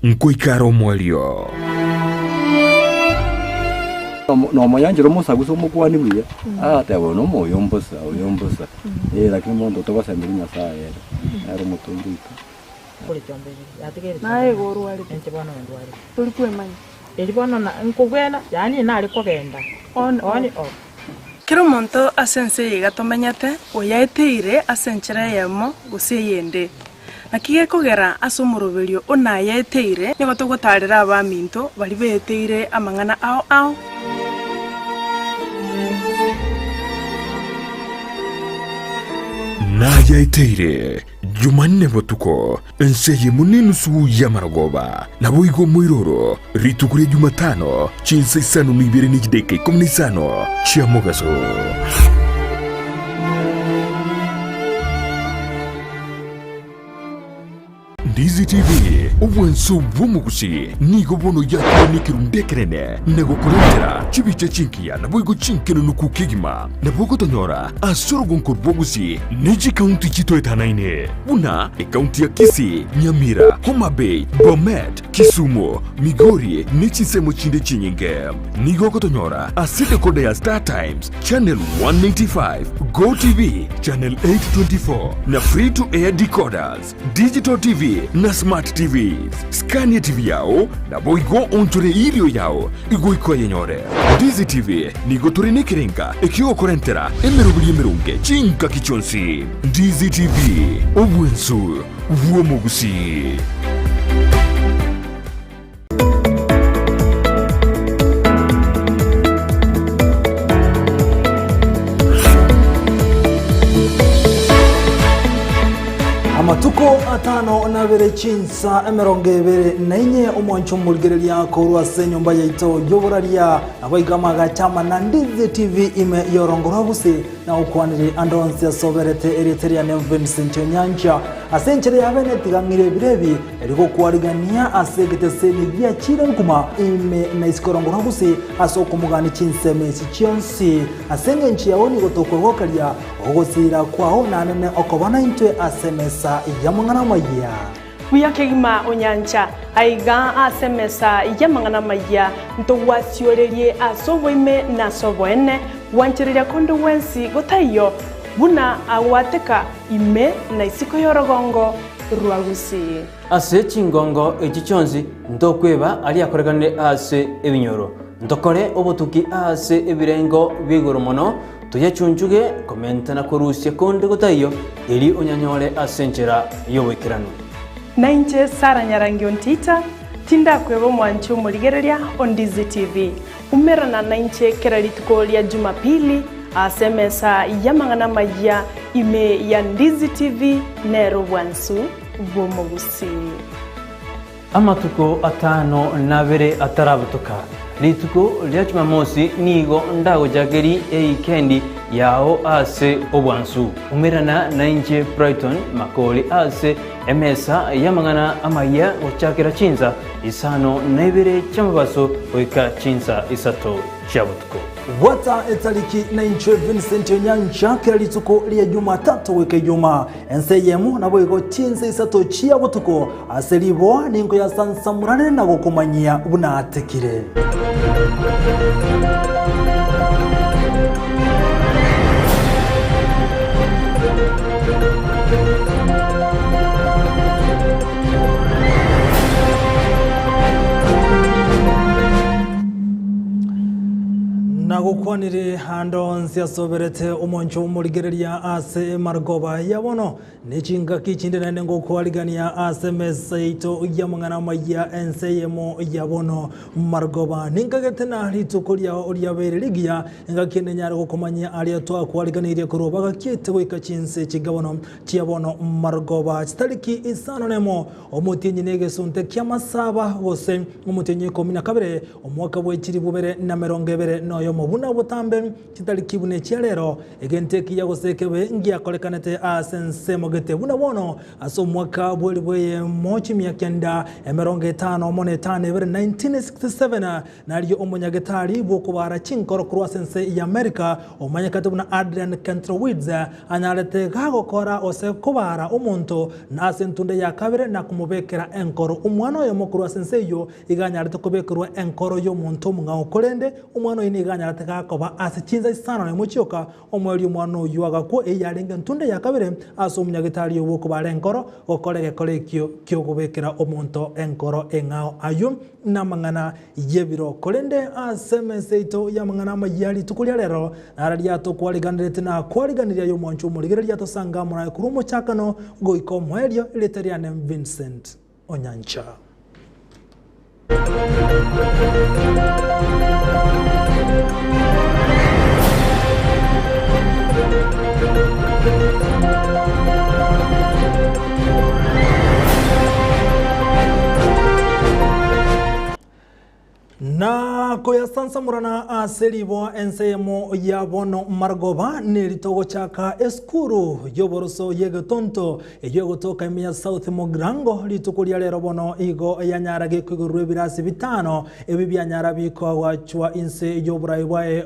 Nkoika are omoerio. Nomoyanchera omosagusa omokuani buya, agateba oyo nomo oyo mbosa, oyo mbosa, eh lakini omonto togosemeria Nyasaye ere, nere omotongi oito. Naye igo orwarete, tori kwemanya. Kera omonto ase ense eye iga tomenyete, oyaeteire ase enchera eyemo gose eyende. Naki gekogera ase omoroberio o nayaeteire, nigo togotaarera abaminto baria beeteire amang'ana ao ao. Nayaeteire Jumanne botuko, ense eyemo nenusu y'amarogoba, naboigo omoiroro, rituko ria Jumatano, chinsa isano na ibere ne chidaeka ikomi na isano chia mogaso. Ndizi TV, obwanso bw'omogusi, nigo bono yakire nekerundu ekenene na gokorentera chibicha chingiya naboigo chinkenenuku kegima. Nabo ogotonyora ase orogonko rw'obogusi ne chikaunti chitoetanaine buna ekaunti ya Kisii, Nyamira, Homa Bay, Bomet, Kisumu, Migori ne chinsemo chinde chinyinge. Nigo ogotonyora ase decoder ya Star Times, Channel 195, Go TV, Channel 824 na Free to Air decoders, Digital TV na Smart TVs. Scania TV yao naboigo onchore irio yao igoika oyenyore. Ndizi TV nigo tore nekerenga ekiogokorentera emeroberi emeronge chingaki chionsi. Ndizi TV, obwensu bw'omogusii. Amatuko atano nabere chinsa emerongo ebere na inye omwancho omorigereria korwa ase enyomba yaito y'oboraria naboigo amagacha amana Ndizi TV ime y'orongo rwa Gusii na gokwanire ande onsi ase oberete erieta riane Vincent Onyancha ase enchera ya bene tiga ng'ire ebiro ebi Erio gokwarigania ase egeteseni giachiire nkuma ime na isiko rongo rwa gusii ase okomogania chinsemo echi chionsi. Ase engencho yao nigo tokwegokeria ogosiira kwao nanene okoba naintwe ase emesa y'amang'ana amayia. Buya kegima onyancha, aiga ase emesa y'amang'ana amayia, ntogwasiorerie ase oboime na ase oboene, gwanchereria konde gwensi gotaiyo, buna agwateka ime na isiko y'orogongo rwa Gusii. Ase chingongo echi chionsi ntokweba aria akorekanire ase ebinyoro, ntokore obotuki ase ebirengo bia igoro mono, toyechunchuge komenta na korusia konde gotaiyo, erio onyanyore ase enchera y'oboikeranu. Nainche Sarah Nyarangi Ontita, tindakweba omwanchi omorigereria o Ndizi TV. Umerana nainche kera rituko ria Jumapili ase emesa y'amang'ana amayia ime ya Ndizi TV nere obwansu bw'omogusii. Amatuko atano nabere atarabutoka, rituko ria Jumamosi nigo ndagochakerie eikendi yao ase obwansu. Umerana nainche Brighton Makori ase emesa y'amang'ana amayia gochakera chinsa isano na ibere chi'amabaso goika chinsa isato chia botuko. Bwata etariki na inche Vincent Onyancha kera rituko ria Jumatatu goika Ijumaa, ensa eyemo naboigo chinsa isato chia botuko ase riboa ninkoyasansamorane na gokomanyia buna atekire. Nagokwanire ande onsi asoberete omoncho omorigereria ase emargoba ya bono, ne chingaki chinde naende ngokwarigania ase emesa yaito y'amang'ana amayia ense eyemo ya bono margoba. Ninkagete na rituko riao riabeire rigiya, engaki ende nyare gokomanyia aria twakwariganirie korwa bagakiete goika chinse chinga bono chia bono marogoba chitariki isano nemo, omotienyi negesunte ki'amasaba, gose omotienyi o ikomi na kabere, omwaka bwe chilifu bibere na emerongo ebere noyomo. Buna botambe chitariki buna echia rero, egento ekiya gose ekebe ngiakorekanete ase ensemo gete. Buna bono ase omwaka bw'elifu eyemo chimia kenda 50 omo na etano ebere, 1967, Nario omonyagetari bw'okobara chinkoro korwa ase ense y'Amerika omanyekete buna Adrian Kantrowitz anyarete gagokora gose kobara omonto na ase entunda ya kabere na komobekera enkoro. Omwana oyomo korwa ase ense eyio iga anyarete kobekerwa enkoro y'omonto omong'ao korende omwana oyio nigo anyarete gakoba ase chinsa isano nemo chioka Omoerio omwana oyio agakwa, eyio yarenge entunda ya kabere ase omonyagetari oyio bw'okobara enkoro, gokora egekora ekio ki'okobekera omonto enkoro eng'ao. Ayio namang'ana y'ebiro. Korende ase emesa yaito y'amang'ana amayia rituko ria rero, nararia tokwariganerete na kwariganirie aye omwanchwa omorigereria tosange amo naye korwa omochakano goika omoerio, erieta riane Vincent Onyancha. Na koyasansamorana ase riboa ense eyemo ya bono marogoba, neri togochaka esukuru y'oboroso y'egetonto, eyio egotoka ime ya South Mugirango, rituko ria rero bono igo yanyara gekoigorerwa ebirasi bitano, ebi bianyara bikoagachwa inse y'oborai bwaye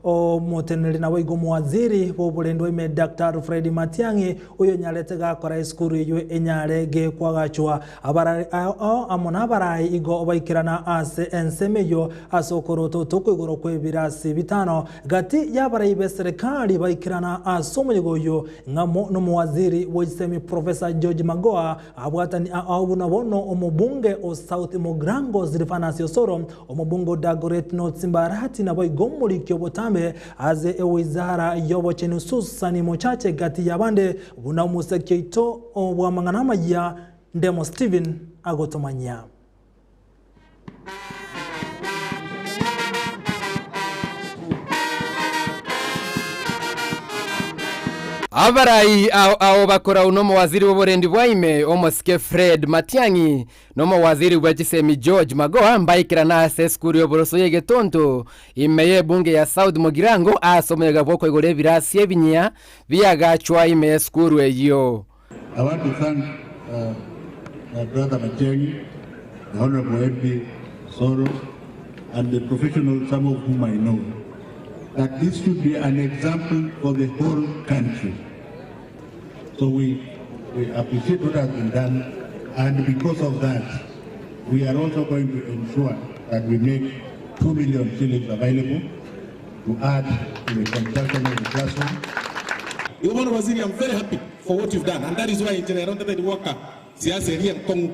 omoteneneri naboigo omowaziri bw'oborendwa ime Daktari Fred Matiang'i, oyonyarete gakora esukuru eyio enyare gekoagachwa. Abarari ao amo nabarai igo baikerana ase ensemo eyio ase okorototo kw'igoro kw'ebirasi bitano. Gati y'abarai b'eserekari baikerana ase omoyega oyio ng'amo nomowaziri bw'echisemi Professor George Magoha, abwatani ao buna bono omobunge o South Mugirango Silvanus Osoro, omobunge o Dagoretti North Simba Arati naboigo omoriki obotambe ase ewizara y'obochenu Susan Mochache gati y'abande buna omoseki oito bw'amang'ana amayia Ndemo Stephen agotomanyia. Abarai ao ao bakorau nomowaziri bw'oborendi bwa ime omosike Fred Matiang'i na omowaziri bwe chisemi George Magoha mbaikerane ase esukuru y'oboroso y'egetonto ime y'ebunge ya South Mugirango ase omoyega bw'okoigora ebirasi ebinyia biagachwa ime y'esukuru eyio. I want to thank uh, my brother Matiang'i, the Honorable MP Soro, and the professionals, some of whom I know, that this should be an example for the whole country. So we, we appreciate what has been done, and because of that, we are also going to ensure that we make 2 million shillings available to add to the construction of the classroom. Igo bono waziri I'm very happy for what you've done and that is why inche rero ntatari goaka siasa eria enkong'u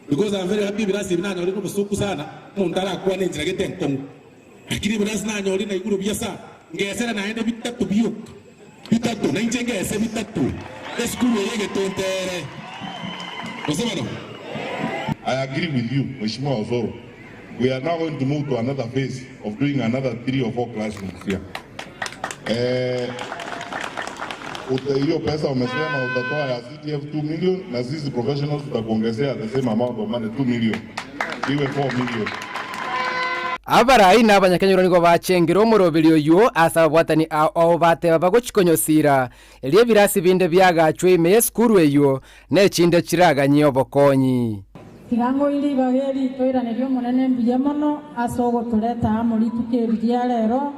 because I'm very happy ebirasi ebi nanyorire obosoku sana omonto arakwane enchera gete enkong'u lakini ebirasi nanyorire naigure buya sana ngesera naende bitato bioka bitato nainche ngese bitato esukuru eye egetonto ere gose bono? I agree with you Mheshimiwa Osoro We are now going to move to another phase of doing another three or four classrooms here. Eh, uta hiyo pesa umesema utatoa ya CDF 2 million na sisi professionals tutakuongezea the same amount of money 2 million iwe 4 million. Abarai na abanyakenyoro nigo bachengire omoroberi oyio ase ababwatani ao bateba bagochia konyosira, erio ebirasi binde biagachwe ime y'esukuru eyio, na echinde chiraganyie obokonyi. Tiga ng'oe ribaga eri toiranerie Omonene mbuya mono ase ogotoreta amo rituko eri ria rero.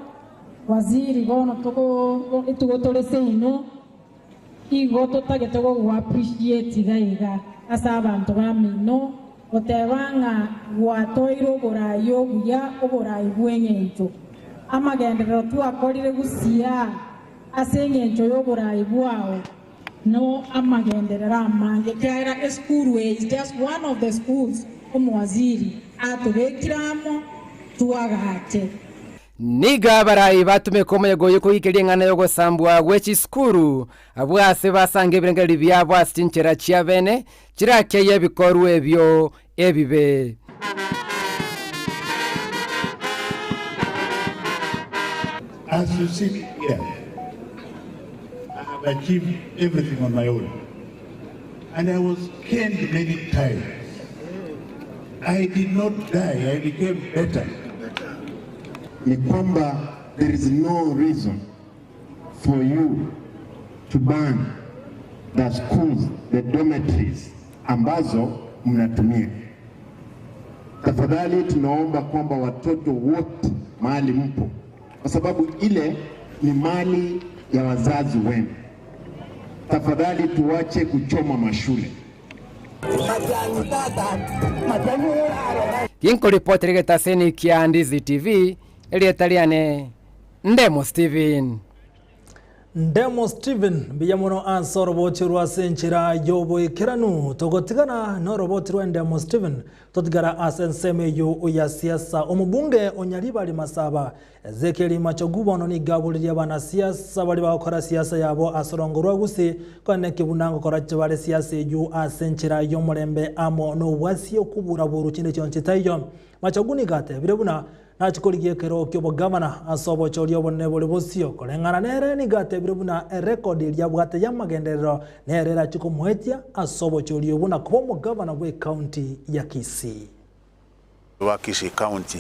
Waziri bono togo tore seino igo totagete gogo appreciate iga iga ase abanto bamino goteba ng'a gwatoire oborai obuya oborai bw'eng'encho. Amagenderero twakorire gusii aa ase eng'encho y'oborai bwao. No amagenderero amange, ekiagera esukuru eye is just one of the schools omowaziri atobekire amo twagache. Nigo abarai batumeka omoyega oyio koikeria eng'ana y'ogosambwa gwe chisukuru, abwo ase basange ebirengererio biabo ase chinchera chiabene, chirakeye ebikorwa ebio ebibe. As you see me here, I have achieved everything on my own. And I was caned many times. I did not die, I became better. Ni kwamba There is no reason for you to burn the schools, the dormitories ambazo mnatumia. Tafadhali tunaomba kwamba watoto wote mahali mpo, kwa sababu ile ni mali ya wazazi wenu. Tafadhali tuache kuchoma mashule. Ginkoripotera egetaseni kia Ndizi TV, erieta riane Ndemo Steven. Ndemo Steven, mbuya mono ase oroboti orwo ase enchera y'oboikeranu. Togotigana noroboti rwa Ndemo Steven, totigara ase ensemo eyio ya siasa. Omobunge o Nyaribari Masaba, Ezekiel Machogu bono nigo aboririe abanasiasa baria bagokora siasa yabo ase orongo rwa Gusii koeneki buna ngokora bare siasa eyio ase enchera y'omorembe amo nobwasie okobura-buru chinde chionsi taiyo. Machogu nigo atebire buna Nachie korigia ekero ki'obogavana ase obochori obonene bore bosio. Koreng'ana nere nigo atebire buna erekodi eria abwate y'amagenderero nere erachie komoetia ase obochori obwo na koba omogavana bw'ecounty ya Kisii. Ba Kisii County,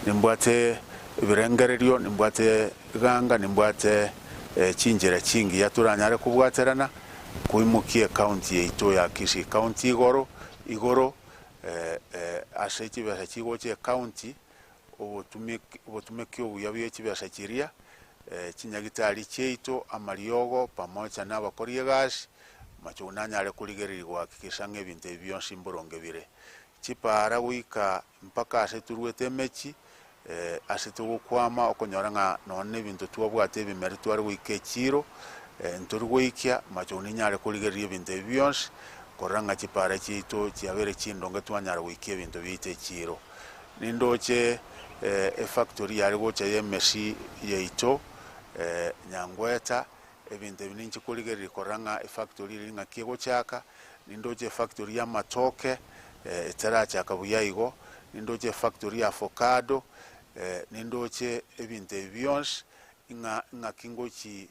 nimbwate ebirengererio, nimbwate eganga, nimbwate chinchera chingiya toranyare kobwaterana koimokia ecounty yaito ya Kisii County igoro, igoro Ase chibesa chigocha ecounty, obotumeki obuya bwe chibesa chiria, chinyagitari chiaito, amariogo, pamoja na abakori egasi, machogu nanyare korigereria gohakikisha ng'a ebinto ebi bionsi mboronge bire. Chipaara goika mpaka ase toruete emechi, ase togokwama okonyora ng'a nonya na ebinto twabwate ebimeri tware goika echiiro, ntori goikia, machogu ninyare korigereria ebinto ebi bionsi, korora ng'a chipaara chiaito chiabeire chindonge twanyara goikia ebinto biaito echiiro. Nindoche efactory yare gocha y'emesi yaito Nyangweta, ebinto ebi ninche korigereria korora ng'a efactory eria ng'aki egochaka, nindoche efactory y'amatoke etarachaka buya igo, nindoche efactory ya avocado, nindoche ebinto ebi bionsi ng'a ng'aki ngochi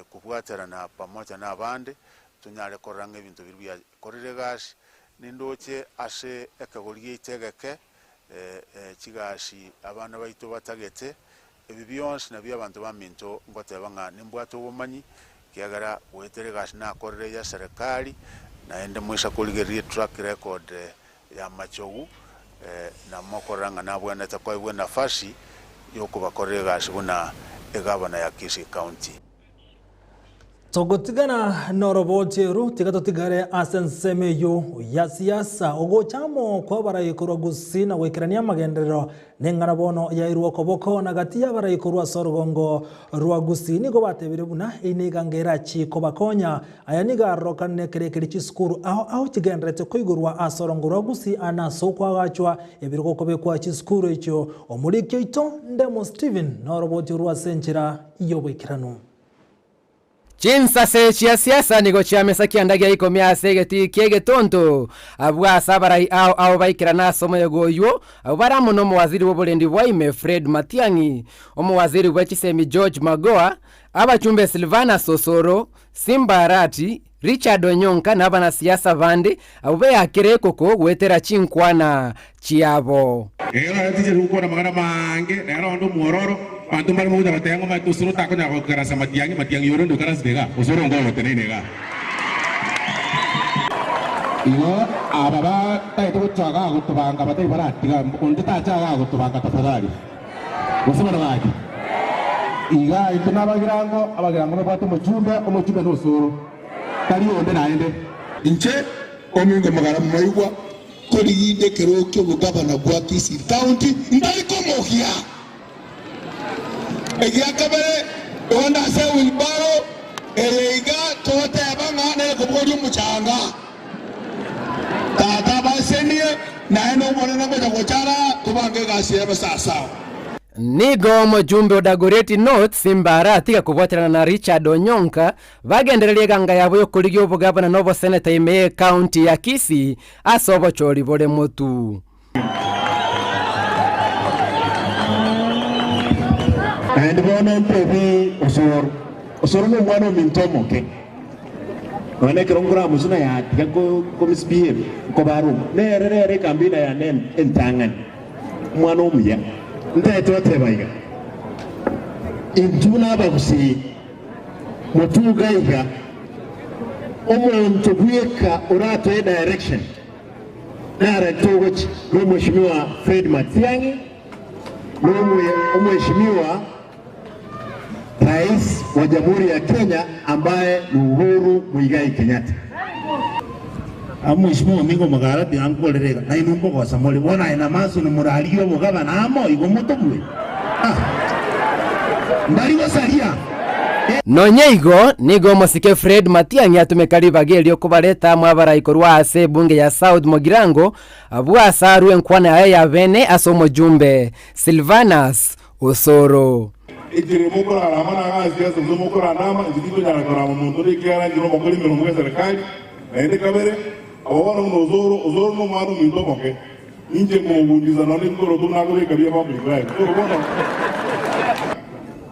kobwaterana pamoja na abande, tonyare korora ng'a ebinto biria biakorire egasi, nindoche ase ekegori giaito egeke chigasi abana baito batagete, ebi bionsi nabio abanto baminto ngoteba ng'a nimbwate obomanyi, ekiagera goetera egasi nakorire ya serikali, naende moisa korigereria etrack record ya Machogu, na mokorora ng'a nabwenerete koegwa enafasi yokobakorera egasi buna egavana ya Kisii County. Togotigana noroboti oru, tiga totigare ase ensemo eyio ya siasa. Ogocha amo kw'abarai korwa Gusii na goikerania amagenderero neng'ana bono yairwe okoboko na gati y'abarai korwa ase orogongo rwa Gusii nigo batebire buna eyio negango erachie kobakonya. Aya nigo arorokanire ekero ekeri chisukuru ao ao chigendererete koigorwa ase orongo rwa Gusii aa nase okoagachwa ebirogo kobekwa chisukuru echio. Omoriki oito Ndemo Stephen noroboti orwo ase enchera y'oboikeranu. Chinsase chia siasa nigo chiamesa kianda gia ikomi ase egetii ki'egetonto, abwo ase abarai ao ao baikerana ase omoyega oyio, abwo bare amo nomowaziri bw'oborendi bwa ime Fred Matiang'i, omowaziri bwe chisemi George Magoha, abachumbe Silvanus Osoro, Simba Arati, Richard Onyonka na abanasiasa bande abwo beakire ekoko goetera chinkwana chiabo. Ekero aratiche gokwana amang'ana amange, nere onde omwororo, abanto mbare mogocha goteba ng'a omanyete osoro takonyara gokarasa matiang'i, matiang'i oyore oikaransete igaa, osoro onge ogoteneine igaa. Igo aba batagete gocha igaa gotobanga batari baratiga, onde tacha igaa gotobanga tafadhali, gose bono gaki. Igaa intwe nabagirango, abagirango babwate omochumbe, omochumbe nosoro, tari onde naende. Inche omingo magara moigwa Korende ekero ki'obogavana bwa Kisii County mbari komogia. Egia kabere, igo nase wheelbarrow eye iga togoteba ng'a nere kobogoria omochanga. Tata abasenie, naende Omonene ngocha gocha ara tobange egasi eye sawasawa. Nigo omojumbe o Dagoretti North, Simba Arati gakobwaterana na Richard Onyonka bagendererie eganga yabo y'okorigia obogavana na oboseneta ime y'ecounty ya Kisii ase obochori bore motu. Naende bono ntebi Osoro, Osoro nomwana ominto omoke, nonya nekero nkoramosu na yatiga ko misbehave, nkobara omo, nere rero ekambina yane entang'ani, omwana omuya. Ntaete goteba iga. Intwe buna abagusii, motuga iga, omonto bweka oratoe direction nare togochia nomweshimiwa Fred Matiang'i, nomweshimiwa Rais wa Jamhuri ya Kenya ambaye ni Uhuru Muigai Kenyatta. Omweshimiwa omingo omogara tiga nkorere iga, nainwe mbogosa more. Bono aye na Mason morarigie obogabana amo, igo motobue? Ah, mbari gosaria. Nonya igo, nigo omosike Fred Matiang'i atumeka ribaga erio kobareta amo abarai korwa ase ebunge ya South Mugirango abwo ase arue enkwana yaye ya bene ase omojumbe Silvanus Osoro. Ekero mokorarama nagasi ase gose mokoranama, inche tinkonyara korama monto onde, ekiagera inche nomokori emeremo bw'eserekari. Naende kabere, aba bono buna Osoro, Osoro nomwana ominto omoke, ninche nkomobundisa nonya nebikoroto buna akobeka bia public life. Osoro bono,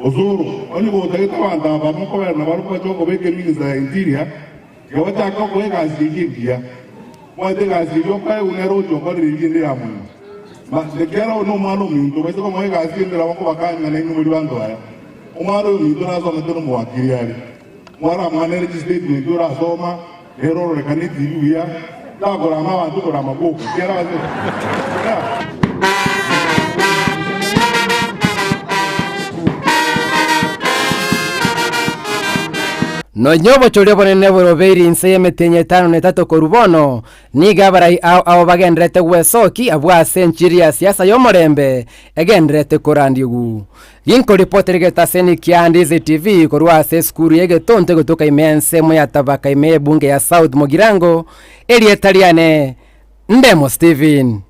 Osoro, onye gotagete abanto aba mokobera nabarabwo bache okobeka eminister ya interior, tiga bachake okoa egasi eyio engiya. Omanyete egasi eyio okoegwa nere ocha okorera eria ende ya moino. Ma, ekiagera oyo nomwana ominto, baise komoa egasi ende nabo nkobakanya ng'a nainwe muri banto aya. Omwana oyo ominto nasomete nomowakiri are. Mwaramwanere chistatement orasoma, nere ororekane etibi buya, takorama abanto okorama gwoka, ekiagera ase yeah. Nonya obochori obonene borobeiri inse y'emetienyi etano na etato korwa bono, nigo abarai ao ao bagendererete gwesokia abwo ase enchiri ya siasa y'omorembe egendererete korandigwa. Ginkoripotera egetaseni kia Ndizi TV korwa ase esukuru y'egetonto egotoka ime y'ensemo ya Tabaka ime y'ebunge ya South Mugirango, erieta riane Ndemo Stephen.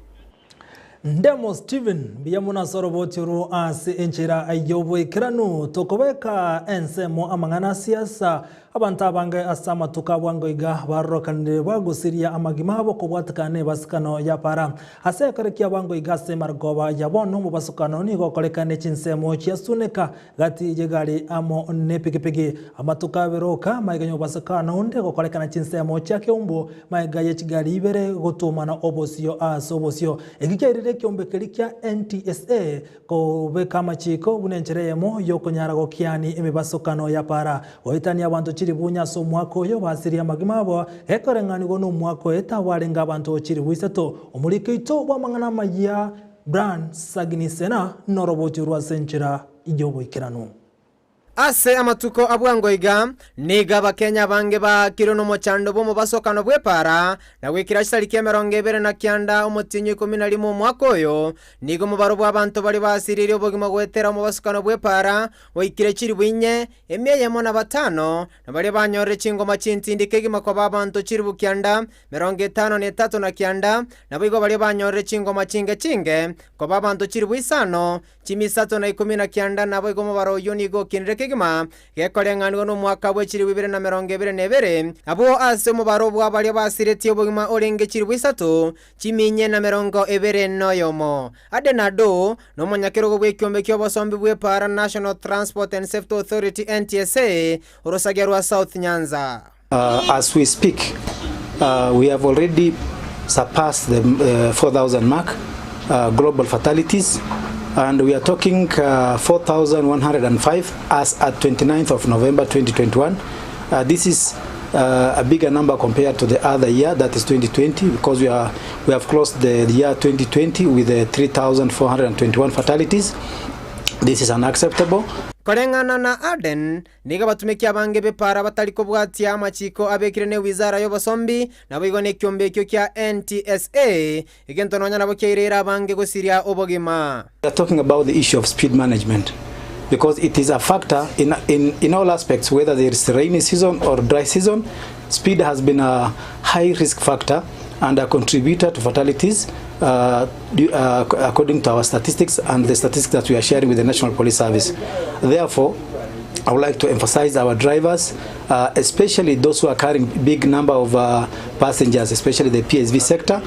Ndemo Stephen, mbuya mono ase oroboti orwo ase enchera y'oboikeranu. Tokobeka ensemo amang'ana a siasa, abanto abange ase amatuko a bwango iga barorokanire bagosiria amagima abo kobwatekana nebasikano ya para. Ase ekero kia bwango iga ase marogoba ya bono omobasukano nigo okorekane chinsemo chiasuneka Gati y'egari amo nepikipiki. Amatuko abere oka, magega y'obasakano onde gokorekana chinsemo chia keumbu, magega ye chigari ibere gotuomana obosio ase obosio. Eki kiairire ekiombe keria kia NTSA kobeka amachiko buna enchera eyemo y'okonyara gokiani emebasokano ya para. Goetania abanto chilifu inye ase omwaka oyo basirie amagima abo, gekoreng'anigwa nomwaka oeta barenge abanto chilifu isato. Omoriko oito bw'amang'ana amayia Brian Sagini Sena norobochio rwa ase enchera y'oboikeranu. Ase amatuko a bwango iga, nigo Abakenya abange baakirwe nomochando bw'omobasokano bw'epaara, na goikera chitariki 29 omotienyi o 11 omwaka oyo, nigo omobaro bw'abanto baria basiririe obogima goetera omobasokano bw'epaara oikire chilifu inye, emia eyemo na batano, na baria banyorire chingoma chintindi kegima koba abanto chilifu kianda, 53 na naboigo baria banyorire chingoma chinge chinge, koba abanto chilifu isano, chimia isato na ikomi na kianda, naboigo omobaro oyio nigo okinire kegima, gekoreng'anigwa nomwaka bwe chilifu 2022, abwo ase omobaro bwa baria basiretie obogima orenge chilifu isato, chimia inye na 21. Aden Ado, nomonyakerogo bw'ekiombe ki'obosombi bw'epaara National Transport and Safety Authority, NTSA, orosagia rwa South Nyanza. As we speak, we have already surpassed the 4,000 mark global fatalities and we are talking 4,105 as at 29th of November 2021. This is a bigger number compared to the other year, that is 2020, because we are we have closed the year 2020 with 3,421 fatalities. This is unacceptable. Koreng'ana na Arden, Nigo abatumeki abange b'epaara batari kobwatia amachiiko abekire n'ewizara y'obosombi, naboigo nekiombe ekio kia NTSA, egento nonya nabo kiaireire abange gosiria obogima. We are talking about the issue of speed management because it is a factor in, in, in all aspects whether there is rainy season or dry season speed has been a high risk factor and a contributor to fatalities uh, uh, according to our statistics and the statistics that we are sharing with the National Police Service. Therefore, I would like to emphasize our drivers, uh, especially those who are carrying big number of uh, passengers, especially the PSV sector,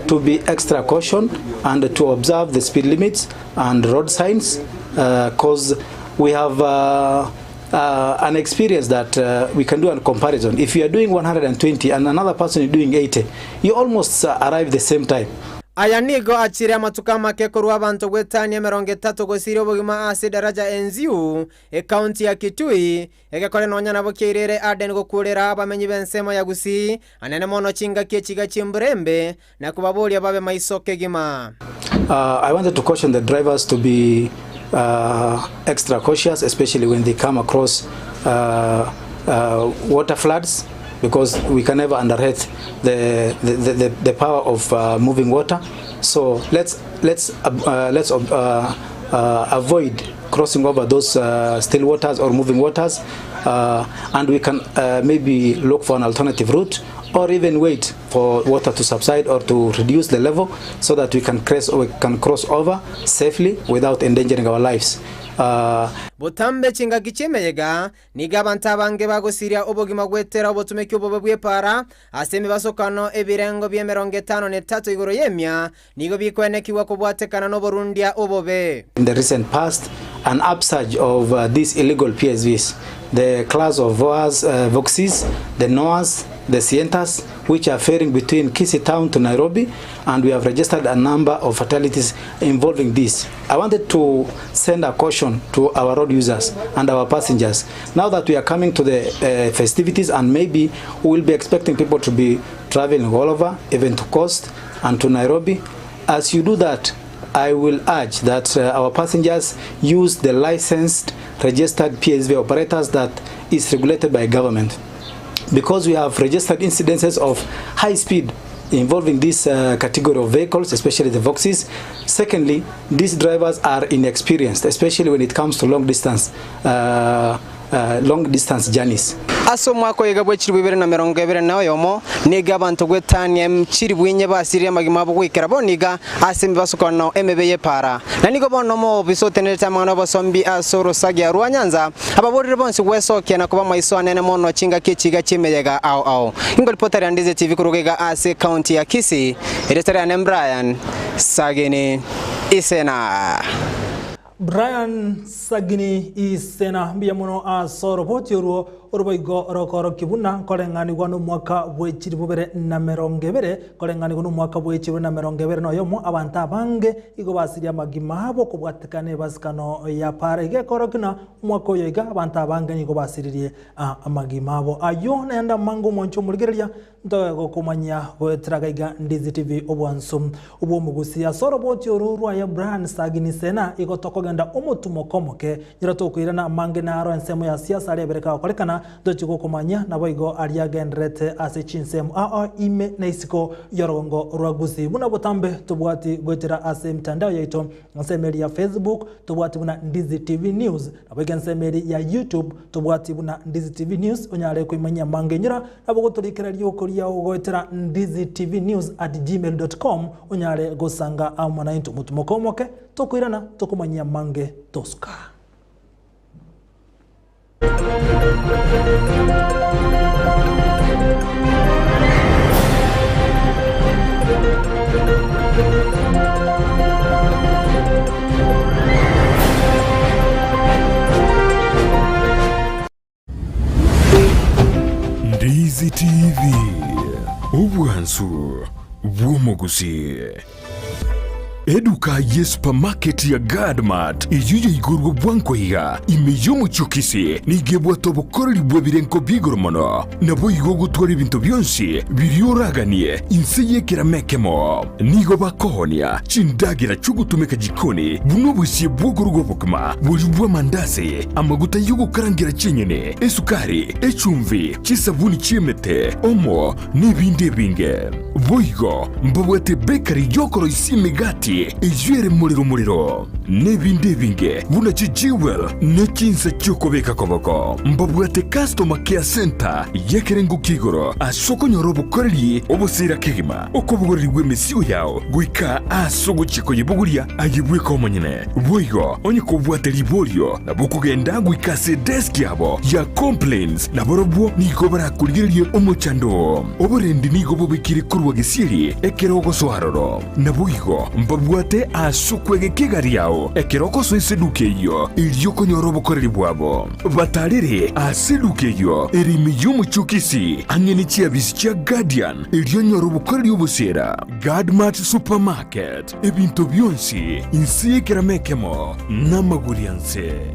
to be extra caution and to observe the speed limits and road signs, because uh, we have uh, uh, an experience that uh, we can do a comparison. If you are doing 120 and another person is doing 80, you almost uh, arrive the same time. Aya nigo achire amatuko amake korwa abanto gwetania 30 gosiria obogima ase daraja Enziu, ekaunti ya Kitui, egekore nonya nabo kiairere Aden gokurera abamenyi b'ensemo ya Gusii, anene mono chingaki echiga chi'embura embe, na kobaboria babe maiso kegima. I wanted to caution the drivers to be extra cautious especially when they come across water floods because we can never underrate the, the, the, the power of uh, moving water. So let's, let's, uh, let's uh, uh, avoid crossing over those uh, still waters or moving waters uh, and we can uh, maybe look for an alternative route or even wait for water to subside or to reduce the level so that we can cross, we can cross over safely without endangering our lives. Uh, Botambe chingaki chi'emeyega Nigo abanto abange bagosiria obogima goetera obotomeki obobe bw'epaara ase emebasokano ebirengo bi'emerongo etano na etato igoro y'emia nigo bikoenekigwa kobwatekana noborundia obobe. In the recent past, an upsurge of uh, these illegal PSVs, the class of Voas, uh, Voxys, the Noahs, the Sientas, which are ferrying between Kisii town to Nairobi, and we have registered a number of fatalities involving this. I wanted to send a caution to our road users and our passengers. Now that we are coming to the uh, festivities and maybe we will be expecting people to be traveling all over, even to coast and to Nairobi. As you do that, I will urge that uh, our passengers use the licensed, registered PSV operators that is regulated by government. Because we have registered incidences of high speed involving this uh, category of vehicles, especially the Voxys. Secondly, these drivers are inexperienced, especially when it comes to long distance, uh, uh, long distance journeys. Ase omwaka oiga bwe chilifu ibere na emerongo ebere na oyomo, nigo abanto gwetania chilifu inye basiririe amagima abo goikera bono iga ase emebasokano emebe y'epaara. Na nigo bono omobisa otenerete amang'ana 'obosombi ase orosagia rwa nyanza, ababorire bonsi gwesokia na koba maiso anene mono chingaki echiga chi'emeyega ao ao. Ingoripota ria Ndize TV koruga iga ase ekaunti ya Kisii, erieta riane Brian Sagini Isena. Brian Sagini Isena mbuya mono ase oroboti orwo oroboigo rokoorokia buna nkoreng'anigwa nomwaka bwe chilifu bibere na merongo ebere koreng'anigwa nomwaka bwe chilifu bibere na merongo ebere na oyomo abanto abange igo basirie amagima abo kobwatekana ebasikano ya para iga ekorokia na omwaka oyo iga abanto abange nigo basiririe amagima abo. Ayio naende amange omwancho omorigereria ntoe gokomanyia goetera gaiga Ndizi TV obwansu obw'omogusi ase oroboti oro rwaye Brian Sagini Sena igo tokogenda omotumoka omoke nyira tokoirana amange naro ensemo ya siasa aria ebere kagokorekana ntochi gokomanyia naboigo aria agendererete ase chinsemo ao ime na isiko y'orogongo rwa Gusii buna botambe tobwati goetera ase emitandao yaito ensemo eria ya Facebook tobwati buna Ndizi TV News Naboigo ensemo eria ya YouTube tobwati buna Ndizi TV News onyare koimanyia amange inyora nabo gotorikera rioko riao goetera ndizitvnews at gmail dot com onyare gosanga amo naintwe motumoke omoke tokoirana tokomanyia amange tosuka. Ndizi TV, obwansu bw'omogusi. Eduka ye supermarket ya Gadmart eyio yaigorwe bwango iga ime y'omochie o Kisii nigo ebwate obokoreri bw'ebirengo bi'igoro mono. Naboigo ogotwara ebinto bionsi biria oraganie inse y'ekerama ekemo. Nigo bakoonia chindagera chi'ogotumeka jikoni buna obosie bw'okoruga obokima, boria bw'amandasi, amaguta y'ogokarangera chinyeni, esukari, echumbi, chisabuni chi'emete, omo, n'ebinde ebinge. Boigo mbabwate bakery y'okoroisia emegati eyio ere morero morero, n'ebinde ebinge buna chijewel ne chinsa chi'okobeka koboko. Mbabwate customer care centre y'ekerengo kia igoro ase okonyora obokoreri obosira kegima, okobogorerigwa emesigo yao goika aase ogochia koyebogoria aye bweka omonyene. Boigo onye kobwate riborio nabo okogenda goika ase edesk yabo ya complaints nabarobwo nigo barakorigererie omochando oo. Oborendi nigo bobekire korwa gesieri ekero ogosoa aroro. Naboigo mbabe. Babwate ase okwegeka egari yao ekero ogosoa ase eduka eyio, erio okonyora obokoreri bwabo. Batarere ase eduka eyio ere ime y'omochie o Kisii, ang'e ne chiabisi chia Guardian, erio onyore obokoreri obosiera. Guardmart Supermarket, ebinto bionsi inse y'ekerama ekemo namagori anse.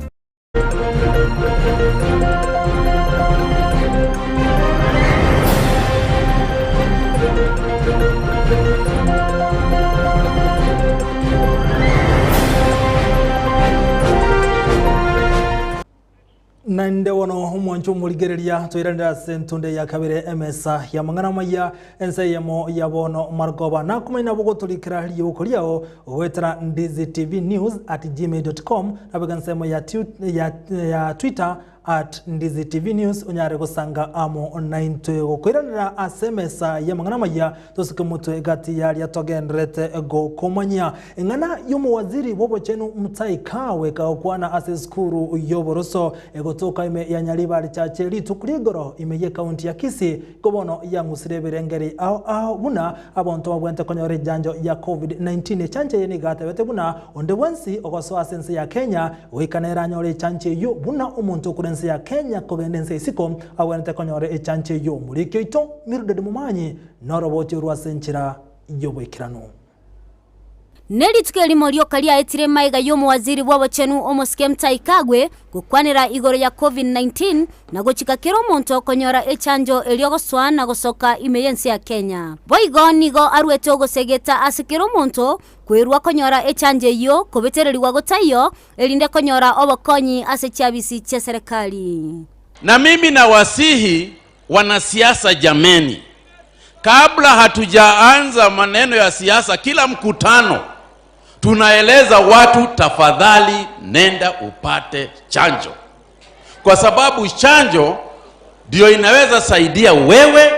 Naende bono omwancho omorigereria toiranere ase entunde ya kabere emesa y'amang'ana amaya ense eyemo ya bono marogoba nakomanya nabo gotorikera riuko riao goetera ndizitvnews@gmail.com nabo iga ensemo ya, ya, ya Twitter at ndizitvnews onyare gosanga amo naintwe gokoiranera ase emesa y'amang'ana amaya Tosuke motwe gati y'aria togendererete gokomanyia. Eng'ana y'omowaziri bw'obochenu Mutahi Kagwe kagokwana ase esukuru y'oboroso egotoka ime ya Nyaribari Chache rituko ri'igoro ime y'ekaunti ya Kisii igo bono yang'usire ebirengeri ao ao buna abanto babwenerete konyora echanjo ya Covid-19. Echanjo eye nigo atebete buna onde bwensi ogosoa ase ense ya Kenya goika nere anyore echanjo eyio buna omonto okure ense ya Kenya kogenda ense isiko abwenerete konyora echanjo eyio. Omoriki oito Mildred Momanyi Noroboti orwo ase enchera y'oboikeranu. Ne rituko erimo rioka riaetire magega y'omowaziri bw'obochenu omosike Mutahi Kagwe gokwanera igoro ya Covid-19 na gochika kera omonto konyora echanjo erio gosoa na gosoka ime y'ense ya Kenya. Boigo nigo aruete ogosegeta ase kera omonto kwerua konyora echanjo eyio kobetererigwa gotaiyo erinde konyora obokonyi ase chiabisi chi'eserekari. Na mimi nawasihi Wanasiasa jameni, kabla hatujaanza maneno ya siasa, kila mkutano tunaeleza watu, tafadhali nenda upate chanjo, kwa sababu chanjo ndio inaweza saidia wewe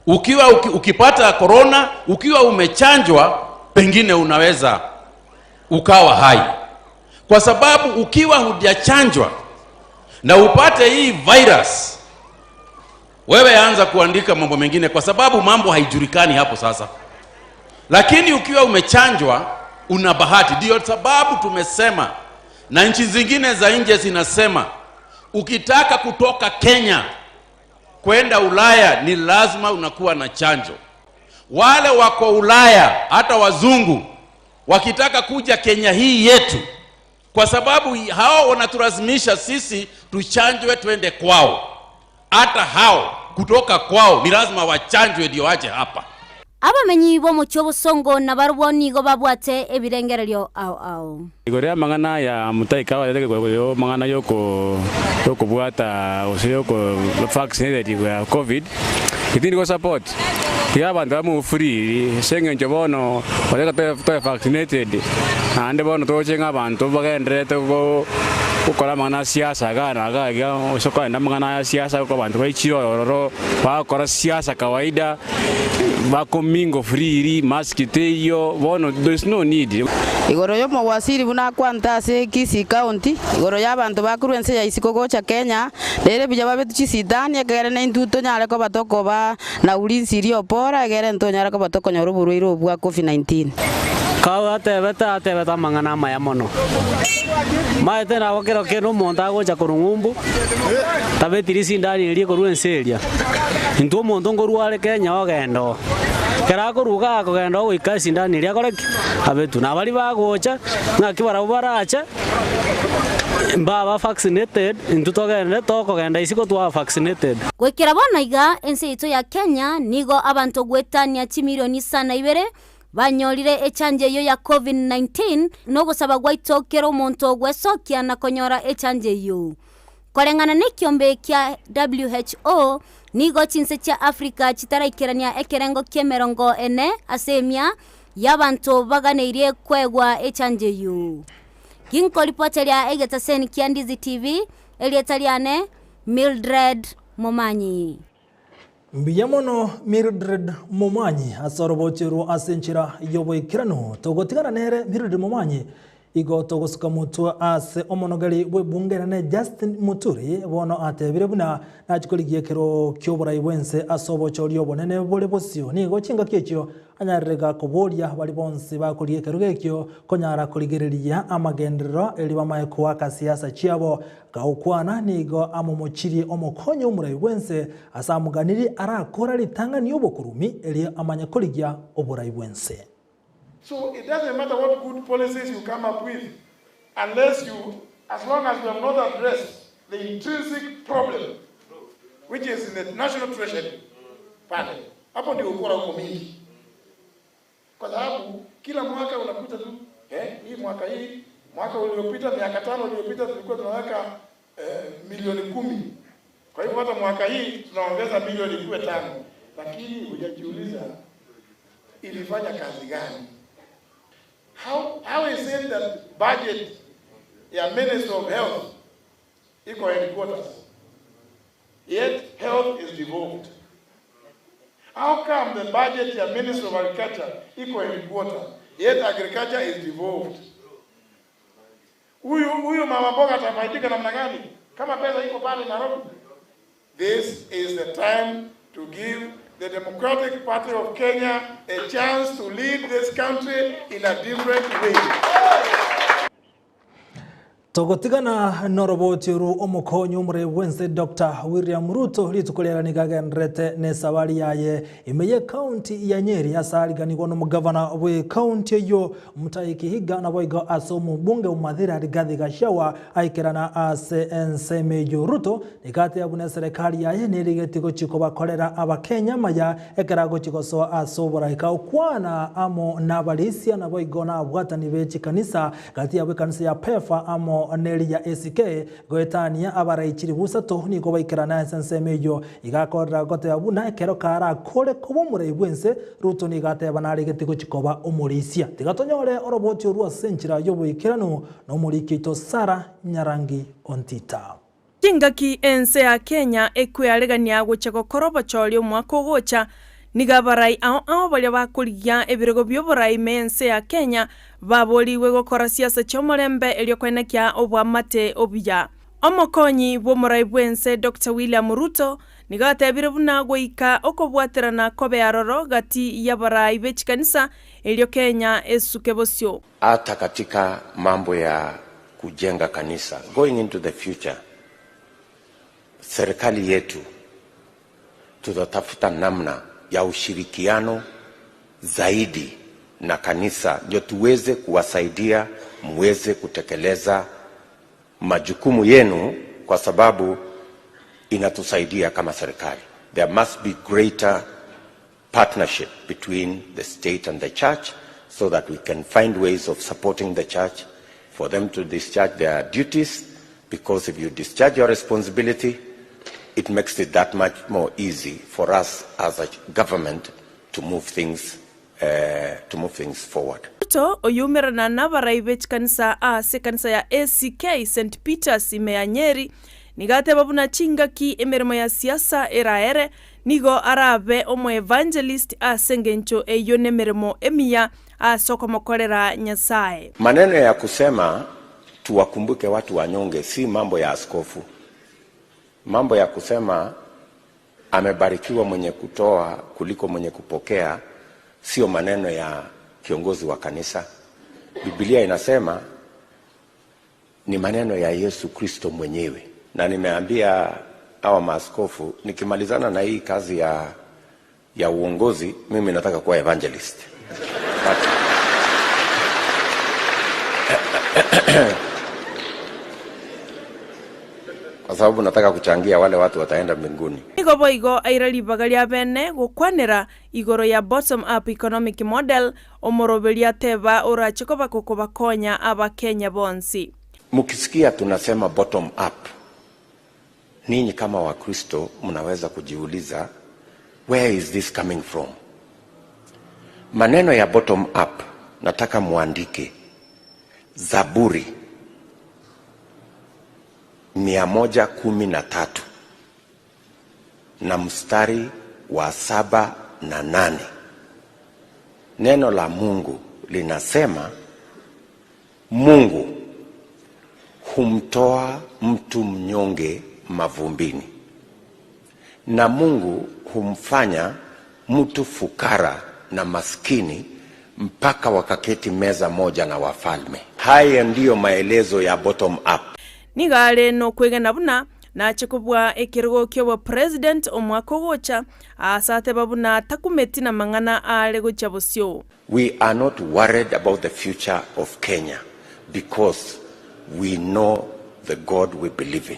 ukiwa uki, ukipata korona, ukiwa umechanjwa, pengine unaweza ukawa hai, kwa sababu ukiwa hujachanjwa na upate hii virus, wewe anza kuandika mambo mengine, kwa sababu mambo haijulikani hapo sasa. Lakini ukiwa umechanjwa una bahati. Ndio sababu tumesema na nchi zingine za nje zinasema ukitaka kutoka Kenya kwenda Ulaya ni lazima unakuwa na chanjo. Wale wako Ulaya, hata wazungu wakitaka kuja Kenya hii yetu, kwa sababu hao wanatulazimisha sisi tuchanjwe twende kwao. Hata hao kutoka kwao ni lazima wachanjwe ndio waje hapa. Abamenyi b'omochie obosongo nabarabwo nigo babwate ebirengererio ao ao. Igoro y'amang'ana aya motaika abarete igoro y'amang'ana y'okobwata gose y'oko vaccinated igoro ya covid, tindi go support tiga abanto ba move freely ase eng'encho bono baria toe vaccinated naende bono toche ng'a abanto bagendererete gokora amang'ana a siasa igaa na igaa iga gose kogenda amang'ana aya siasa abanto baichire ororo bagokora siasa kawaida. Bakomingo freely, mask teiyo, bono there is no need. Igoro y'omowasiri buna akwante ase Kisii County, igoro y'abanto bakorwa ense ya isiko gocha Kenya, rere buya babe chisitani ekegere naintwe tonyare koba tokoba na ulinzi ri'opora egere ntonyare koba tokonyora oborwaire obo bwa Covid-19. Kau atebete, atebete amang'ana amaya mono. Maete nabo kero kende omonto agocha korwa ng'umbu, tabeti risindani eria korwa ense eria. Intwe omonto nkorwa are Kenya ogenda oo. Ekero akorwa igaa akogenda oo goika esindani eria akore ki? Abetwe. Na baria bagocha, ng'aki barabwo barache, mbaba vaccinated, intwe togende tokogenda isiko twaba vaccinated. Goikera bono iga, ense yaito ya Kenya nigo abanto goetania chimilioni isano na ibere Banyorire echanjo eyio ya Covid-19, nogosaba gwaito kera omonto gwesokia na konyora echanjo eyio. Koreng'ana nekiombe kia WHO, nigo chinse chia Africa chitaraikerania ekerengo ki'emerongo ene ase emia y'abanto baganeirie koegwa echanjo eyio. Ginkoripoteria egetaseni kia Ndizi TV, erieta riane Mildred Momanyi. Mbuya mono Mildred Momanyi ase orobochi orwo ase enchera y'oboikeranu. Togotigana nere Mildred Momanyi. Igo togosuka motwe ase omonogeri bw'ebunge enene Justin Muturi bono atebire buna nachie korigia ekero ki'oborai bw'ense ase obochori obonene bore bosio. Nigo chingaki echio anyarire gakoboria baria bonsi bakorigia ekerogo ekio konyara korigereria amagenderero erio bamae koaka siasa chiabo. Gagokwana nigo amomochirie omokonyi omorai bw'ense ase amoganirie arakora ritang'ani obokurumi erio amanye korigia oborai bw'ense. So it doesn't matter what good policies you come up with unless you, as long as you have not addressed the intrinsic problem which is in the national treasury pale, hapo ndio ukora uko mingi, kwa sababu kila mwaka unakuta tu eh, hii mwaka hii mwaka uliopita miaka tano iliyopita tulikuwa tunaweka eh, milioni kumi. Kwa hivyo hata mwaka hii tunaongeza milioni kuwe tano, lakini hujajiuliza ilifanya kazi gani? How, how is it that budget ya Ministry of Health iko headquarters yet health is devolved? How come the budget ya Ministry of Agriculture iko headquarters yet agriculture is devolved? Huyu huyu mama mboga atafaidika namna gani kama pesa iko pale Nairobi? This is the time to give the Democratic Party of Kenya a chance to lead this country in a different way. Togotigana noroboti oru omokonyi omorei bwense Doctor William Ruto rituko riare nigo agendererete nesabari yaye ime ye county ya Nyeri ase ariganigwa nomogavana bwe county eyio Mutahi Kihika naboigo ase omobunge o Mathira Rigathi Gachagua aikerana ase ensemo eyio. Ruto nigo ateba buna eserekari yaye nerigeti gochi kobakorera abakenya maya ekero agochi gosoa ase oboraika okwana amo nabarisia naboigo nabwatani be chikanisa gati yabo ekanisa ya PEFA amo neri ya ACK goetania abaraichiri busato nigo baikerana ase ensemo eyio igakorera goteba buna ekero karakore koba omorai bwense Ruto nigo ateba naregete gochi koba omorisia. Tiga tonyore oroboti orwo ase enchera y'oboikeranu na omoriki oito Sarah Nyarangi Ontita. Chingaki ense ya Kenya ekwearegania gochia gokora obochori omwaka ogocha, nigo abarai ao ao baria bakorigia ebirogo bi'oborai ime y'ense ya Kenya baborigwe gokora siasa chi'omorembe erio koenekia oboamate obuya. Omokonyi bw'omorai bw'ense Doctor William Ruto nigo atebire buna goika okobwaterana kobe aroro gati y'abarai be chikanisa erio Kenya esuke bosio. Hata katika mambo ya kujenga kanisa going into the future, serikali yetu tutatafuta namna ya ushirikiano zaidi na kanisa ndio tuweze kuwasaidia muweze kutekeleza majukumu yenu, kwa sababu inatusaidia kama serikali. There must be greater partnership between the state and the church so that we can find ways of supporting the church for them to discharge their duties, because if you discharge your responsibility, it makes it that much more easy for us as a government to move things, to move things forward. Ruto oyoumerana nabarai be chikanisa ase ekanisa ya ACK St Peters ime ya Nyeri nigo ateba buna chingaki emeremo ya siasa eraere nigo arabe omoevangelist ase engencho eyio nemeremo emiya ase okomokorera Nyasae. Maneno ya kusema tuwakumbuke watu wanyonge si mambo ya askofu. Mambo ya kusema amebarikiwa mwenye kutoa kuliko mwenye kupokea sio maneno ya kiongozi wa kanisa. Biblia inasema ni maneno ya Yesu Kristo mwenyewe, na nimeambia hawa maaskofu nikimalizana na hii kazi ya, ya uongozi, mimi nataka kuwa evangelist. But, kwa sababu nataka kuchangia wale watu wataenda mbinguni. Nigo boigo aira ribaga ria bene gokwanera igoro ya bottom up economic model omoroberia ateba orache koba kokobakonya abakenya bonsi. Mkisikia tunasema bottom up, ninyi kama Wakristo mnaweza kujiuliza where is this coming from? Maneno ya bottom up nataka muandike Zaburi 113 na mstari wa saba na nane. Neno la Mungu linasema Mungu Mungu humtoa mtu mnyonge mavumbini, na Mungu humfanya mtu fukara na maskini mpaka wakaketi meza moja na wafalme. Haya ndiyo maelezo ya bottom up. Nigo are nokwegena buna nache kobua ekerogo ki'obopresident omwaka ogocha, aase ateba buna takumeti namang'ana are gochia bosio. We are not worried about the future of Kenya because we know the God we believe in.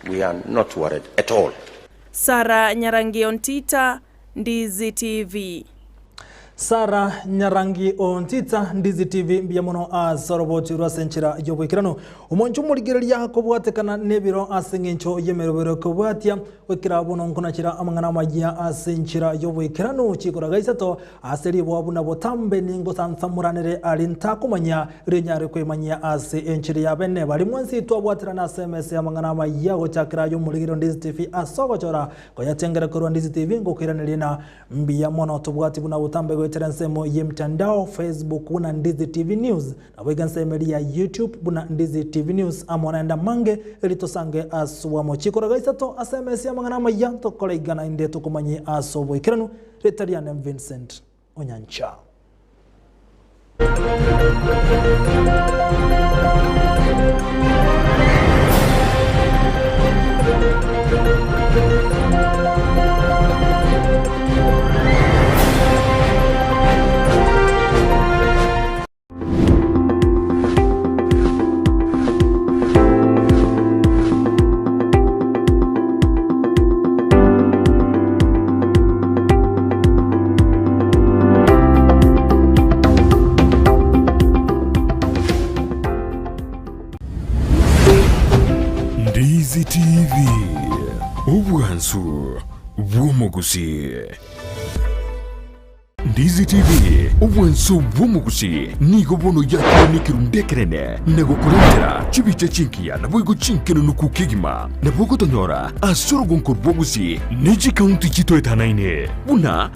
We are not worried at all. Sarah Nyarangi Ontita, Ndizi TV. Sarah Nyarangi Ontita, Ndizi TV, mbuya mono ase oroboti rwa ase enchera y'oboikeranu. Omonche omorigereria kobwatekana nebiro ase eng'encho y'emerobero ekobwatia goikera bono nkonachera amang'ana amayia ase enchera y'oboikeranu chikoraga isato Ase riboa buna botambe ningosansamoranere aria ntakomanya, erio nyare kwemanyia ase enchera ya bene. Baria mwensi twabwaterana ase emesa y'amang'ana amayia gochakera ay'omorigererio Ndizi TV ase ogochora koyachengera korwa Ndizi TV ngokoiraneria na mbuya mono. Tobwati buna botambe goetera ensemo y'emtandao Facebook buna Ndizi TV News naboigo ensemo eria ya YouTube buna Ndizi TV News amo naende amange erio tosange aswamo chikoroga isato ase emesa y'amang'ana amayia tokore iga naende tokomanyie ase oboikeranu. Rieta riane Vincent Onyancha. Ndizi TV, obwansu bw'omogusii. Ndizi TV, obwanso bw'omogusi, nigo bono yakire nekerundu ekenene na gokorentera chibicha chingiya naboigo chinkenenuku kegima. Nabo ogotonyora ase orogonko rw'ogusi ne chikaunti chitoetanaine buna.